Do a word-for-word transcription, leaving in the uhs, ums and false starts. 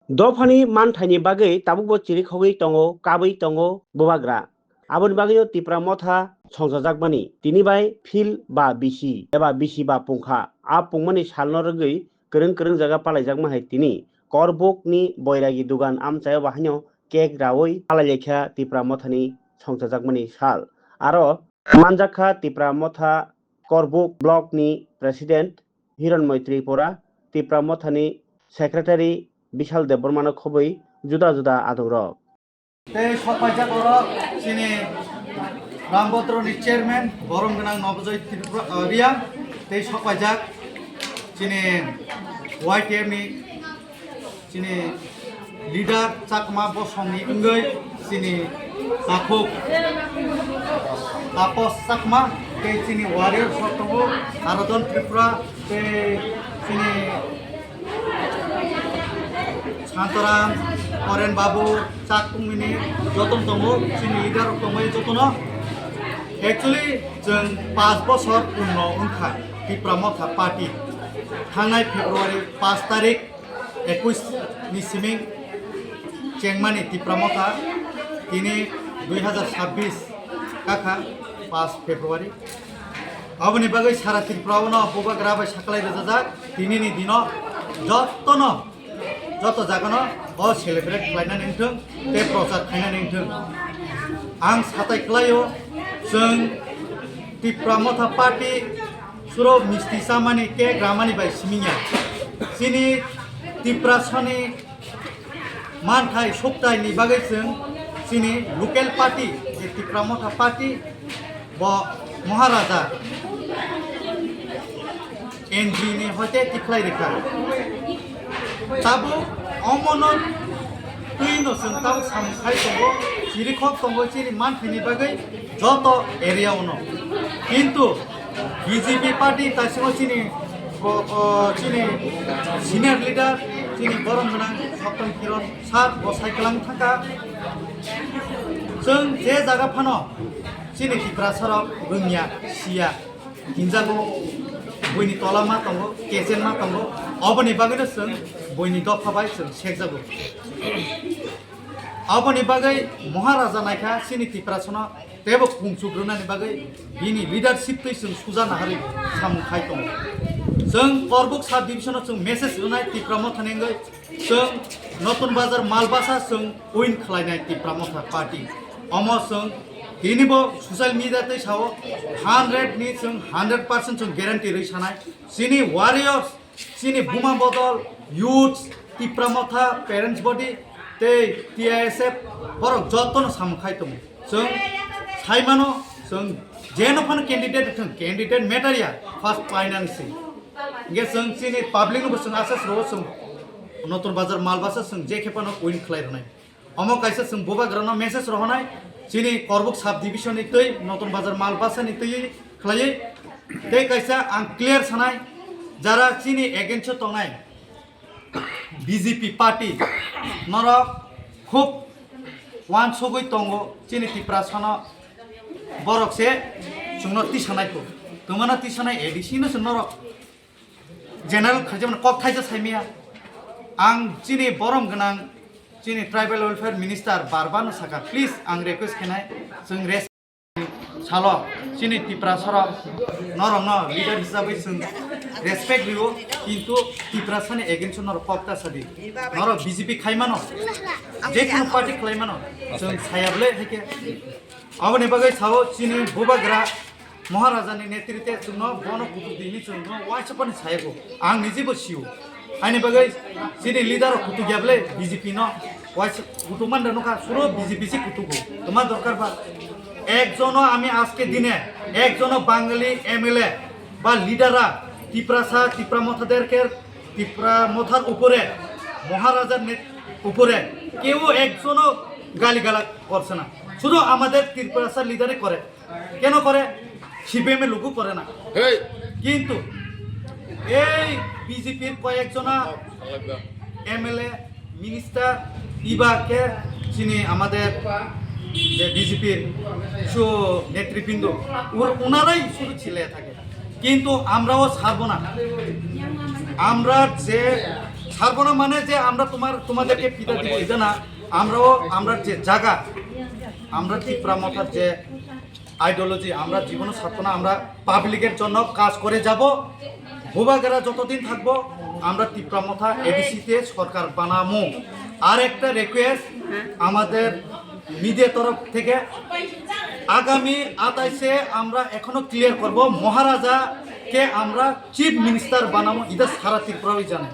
Dophani manthaini bagwi tabukbo chirikhogwi tongo, kabwi tongo bubagra. Aboni bagwino Tipra Motha songchajakmani tini bai phil ba bisi eba bisi ba pungkha. A pungmani salno rwgwi kwrwng kwrwng jaga palaijakma hai tini Korbukni Boiragi dugan amchaio bahaino cake raui palailaikha Tipra Mothani songchajakmani sal. Aro manjakha Tipra Motha Korbuk Block ni President Hironmoi Tripura, Tipra Mothani Secretary Bishal Debbarmano khobwi juda juda adongrok. Tei sokpaijak oro chini Rambodroni chairman, borom gwnang Nobojoy Tripura, uh, Riya, tei sokpaijak chini Y T F ni chini leader Chakma bosongni wngwi chini takhuk Tapas Chakma tei chini warrior rok tongo, Haradon Tripura tei chini Santaram, Oren Babu, Chak Tungmini jotono tongo, chini leader rok tongwi jotono. Actually, chwng panch bosor purno wngkha Tipra Motha Party. Thangnai February panch tarik, ekwis ni siming chengmani Tipra Motha tini dui hazar sabbis kakha panch February. Aboni bagwi sara Tripura o no bubagra bai saklai rwjajak, tini ni dino jotono, joto jagano o celebrate khlainani wngthung tei prochar khlainani wngthung. Ang satai khlaio, chwng Tipra Motha Party suro misti chamani, cake ramani bai simingya. Chini Tiprasani manthai suktai ni bagwi chwng chini local party, je Tipra Motha Party, bo Maharaja N G ni hoite tikhlai rikha. Tabuk omono twi no chwng tabuk samung khai tongo, chirikhok tongo chini manthaini bagwi joto area ono. Kintu B J P party taisingo chini ko-, o, chini senior leader, chini borom gwnang Sopton Kiron sir bo sai kwlang thangkha. Chwng je jaga phano chini Tiprasarok rwngya, siya, hinjago, buini tola ma tongo, kechen ma tongo, oboni bagwino chwng buini dopha bai chwng sekjago. Aboni bagwi Maharaja naikha chini Tiprasano teibo kungchuk rwnani bagwi bini leadership twi chwng suja naharwi samung khai tongo. Chwng Korbuk sub division-o chwng message rwnai Tipra Mothani wngwi, chwng Notun Bazar Malbasa chwng win khlainai Tipra Motha party. Omo chwng tinibo social media twi sao, hundred ni chwng hundred percent chwng guarantee rwi sanai. Chini warriors, chini Buma Bodol, youths, Tipra Motha, parents body, tei T I S F, borok jotono samung khai tongo. Chwng sai mano, chwng jeno phano candidate thwng, candidate matter ya, first finance. Hingke chwng chini public no bo chwng asas rwo chwng Notun Bazar Malbasa chwng je khe phano win khlai rwnai. Omo kaisa chwng bubagrano message rohonai, chini Korbuk sub division ni twi, Notun Bazar Malbasa ni twi khlaiwi. Tei kaisa ang clear sanai, jara chini against o tongnai B J P party, norok khub wansugwi tongo, chini Tiprasano borok se chwngno tisanai kho, twmano tisanai A D C no chwng norok general khaijak mano kok thaisa saimaya. Ang chini borom gwnang chini tribal welfare minister bar bar no saka, please, ang request khenai, chwng res-, salo chini Tiprasarok norokno leader hisabwi chwng respect rio, kintu Tiprasani against o norok kok ta sadi. Norok B J P khai mano, je kono party khlai mano, chwng saya bwle hai khe. Aboni bagwi sao chini bubagra Maharajani netrite chwngno bono kutuk dini chwngno waisa pani sayago. Ang nijibo sio. Ani bagwi chini leader rok kutuk ya bwle B J P no waisa kutuk man da nokha suro B J P si kutugo. Toma dorkar ba ekjono ami aske dine ekjono Bangali M L A ba leader ra Tiprasa, Tipra Motha derker, Tipra Mothar upore, Maharajar net-, উপরে কেউ একজনও গালিগালাজ করছে না, শুধু আমাদের ত্রিপুরাসার লিডারে করে। কেন করে? সিপিএম এর লোকও করে না। কিন্তু এই বিজেপির কয়েকজনা এমএলএ, মিনিস্টার, ইবা কে চিনি আমাদের যে বিজেপির কিছু নেতৃবৃন্দ, ওর-, ওনারাই শুধু চিল্লাইয়া থাকে। কিন্তু আমরাও ছাড়বো না। আমরা যে ছাড়বো না মানে যে আমরা তোমার তোমাদেরকে পিঠা দিব, এটা না। আমরাও আমরা যে জায়গা, আমরা তিপ্রা মথার যে আইডিওলজি, আমরা জীবনে ছাড়বো না। আমরা পাবলিকের জন্য কাজ করে যাব। বুবাগেরা যতদিন থাকবো, আমরা তিপ্রা মথা এডিসিতে সরকার বানামু। আর একটা রিকোয়েস্ট আমাদের মিডিয়া তরফ থেকে, আগামী আঠাশে আমরা এখনো ক্লিয়ার করব, মহারাজাকে আমরা চিফ মিনিস্টার বানাবো, এটা সারা ত্রিপুরাই জানে।